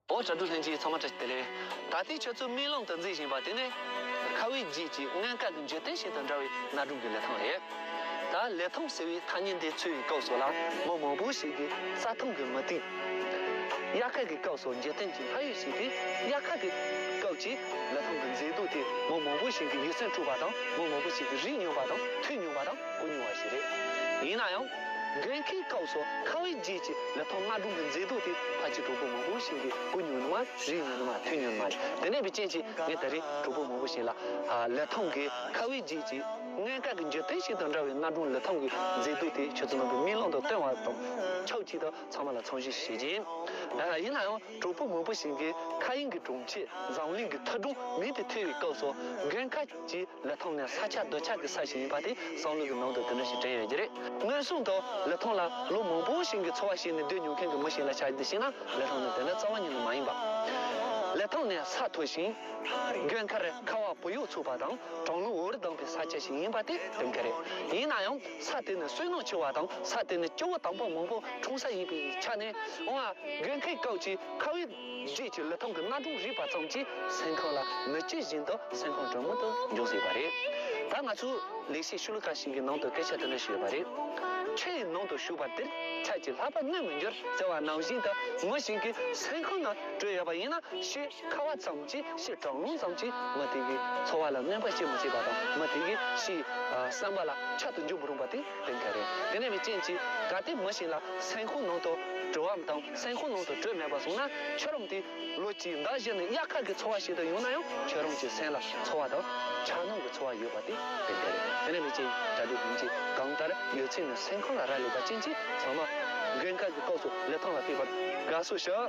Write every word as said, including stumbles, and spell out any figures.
འོ། དྲ་གྲོགས་ལྷན་རྒྱས་ཚང་མ་བཀྲ་ཤིས་བདེ་ལེགས། ད་ལྟའི་ཁྱོད་ཚོས་སྨོན་ལམ་དུ་མཛད་བཞིན་པ་དེ་ནི། ཁ་བའི་རྗེས་ཀྱི་མངོན་དཀར་གྱི་འཇིག་རྟེན་ཞིག་དང་འདྲ་བའི་གནའ་སྒྲུང་གི་ལི་ཐང་རེད། ད་ལི་ཐང་ཟེར་བའི་ཐ་སྙད་འདི་ཚུད་པའི་སྐབས་སུ་ལ་མི་མང་པོ་ཞིག་གིས་རྩྭ་ཐང་གི་མུ་ཏིག་དབྱར་ཁ་གི་སྐབས་སུ་འཇིག་རྟེན་གྱི་ལྷ་ཡུལ་ཞིག་སྟེ། དབྱར་ཁ་གི་སྐབས་ཀྱི་ལི་ཐང་གི་མཛེས་སྡུག་དེ་མི་མང་པོ་ཞིག་གི་ཡིད་སེམས་འཁྲུགས་པ་དང་། མི་མང་པོ་ཞིག་གིས་རིག་མྱོང་བ་དང་ཐོས་མྱོང་བ་དང་གོ་མྱོང་བ་ཞིག་རེད། ཡིན་ན་ཡང་། དགུན་ཁའི་སྐབས་སུ་ཁ་བའི་རྗེས་ཀྱི་ལི་ཐང་གནའ་སྒྲུང་གི་མཛེས་སྡུག་དེ་ཕལ་ཆེར་གྲོགས་པོ་མང་པོ་ཞིག་གིས་གོ་མྱོང་ནི་མ་རེད། རིག་མྱོང་ནི་མ་རེད། ཐོས་མྱོང་ནི་མ་རེད། དེ་ནས་བྱས་ཙང་ངས་ད་རེས་གྲོགས་པོ་མང་པོ་ཞིག་ལ། ཨ། ལི་ཐང་གི་ཁ་བའི་རྗེས་ཀྱི་མངོན་དཀར་གྱི་འཇིག་རྟེན་ཞིག་དང་འདྲ་བའི་གནའ་སྒྲུང་ལི་ཐང་གི་མཛེས་སྡུག་དེ་ཁྱོད་ཚོ་རྣམ་པའི་སྨོན་ལམ་དུ་བཏོན་པ་དང་ཆབས་ཅིག་ཏུ་ཚང་མ་ལ་འཚམས་ཞུ་ཞུ་རྒྱུ་ཡིན། ཡིན་ན་ཡང་། གྲོགས་པོ་མང་པོ་ཞིག་གིས་མཁའ་དབྱིངས་ཀྱི་གྲོང་ཁྱེར་འཛམ་གླིང་གི་མཐོ་གྲོང་མིང་དེ་ཐོས་པའི་སྐབས་སུ། དགུན་ཁ་གྱི་ལི་ཐང་ནི་ས་ཆ་སྡུག་ཅག་གི་ས་ཞིག་ཡིན་པ་དེ་བསམ་བློ་གི་ནང་དུ་དེ་འདྲ་ཞིག་དྲན་ཡོད་ཀྱི་རེད། མངོན་སུམ་དུ་ལི་ཐང་ལ་ལོ་མང་པོ་ཞིག་གི་འཚོ་བ་བྱས་ནས་སྡོད་མྱོང་མཁན་གྱི་མི་ཞིག་ལ་ཆ་བཞག་ན། ལི་ཐང་ནི་དེ་འདྲ་རྩ་བ་ཉིད་ནས་མ་ཡིན་པ། ལི་ཐང་ནི་ས་མཐོ་ཞིང་། དགུན་ཁར་ཁ་བ་བུ་ཡུག་འཚུབ་པ་དང་། གྲང་རླུང་འུར་ལྡང་བའི་ས་ཆ་ཞིག་ཡིན་པ་དེ་གཏན་འཁེལ་རེད། ཡིན་ན་ཡང་། ས་དེ་ནི་བསོད་ནམས་ཆེ་བ་དང་། ས་དེ་ནི་སྐྱེ་བོ་དམ་པ་མང་པོ་འཁྲུངས་ས་ཡིན་པའི་ཆ་ནས། འོ། དགུན་ཁའི་སྐབས་ཀྱི་ཁ་བའི་རྗེས་ཀྱི་ལི་ཐང་གི་གནའ་སྒྲུང་རིག་པ་ཙམ་གྱིས་སེམས་ཁམས་ལ་མི་ཇི་བཞིན་དུ་སེམས་ཁམས་དྲོན་མོ་དུ་འབྱུང་སྲིད་པ་རེད། ད་ང་ཚོའི་ལེགས་བཤད་ཤོ་ལོ་ཀ་ཞིག་གི་ནང་དུ་སྐད་ཆ་དེ་འདྲ་ཞིག་ཡོད་པ་རེད། ཆུ་ཡི་ནང་དུ་ཞུགས་པ་དེར། ཆར་གྱི་ལྷགས་པ་རྣལ་མི་འགྱུར། ཟེར་བ་ནང་བཞིན་དུ། མི་ཞིག་གི་སེམས་ཁམས་ནང་དྲོད་ཡོད་པ་ཡིན་ན། ཕྱིའི་ཁ་བ་ཙམ་གྱིས། ཕྱིའི་གྲང་རླུང་ཙམ་གྱིས་མི་དེ་གི་འཚོ་བ་ལ་གནོད་པ་བྱེད་མི་བྱེད་པ་དང་། མི་དེ་གི་ཕྱིའི་བསམ་པ་ལ་ཁྱབ་ཏུ་འཇུག་མི་རུང་བ་དེ་གཏན་འཁེལ་རེད། དེ་ནས་མི་ཅན་གྱིས་གལ་ཏེ་མི་ཞིག་ལ་སེམས་ཁོང་ནང་དུ་དྲོ་བ་དང་སེམས་ཁོང་ནང་དུ་དྲོད་མེད་པ་སོང་ན། ཁྱོད་རང་དེ་ལོ་གཅིག་ཟླ་བཞི་ནས་དབྱར་ཁ་གི་འཚོ་བ་ཞིག་ཏུ་ཡོང་ན་ཡང་། ཁྱོད་རང་གི་སེམས་ལ་ཚོར་བ་དང་འཁྱགས་སྣང་གི་ཚོར་བ་ཡོད་པ་དེ་གཏན་འཁེལ་རེད། དེ་ནས་མི་ཅན་དྲ་གྲོགས་ལྷན་རྒྱས་གང་ལྟར་ཡོད་ཚད་ནི་སེམས་ཁོང་ལ་རག་ལས་པ་ཅན་གྱིས་ཚང་མ་དགུན་ཁ་གི་སྐབས་སུ་ལི་ཐང་ལ་ཕེབས་པར་དགའ་བསུ་ཞུ།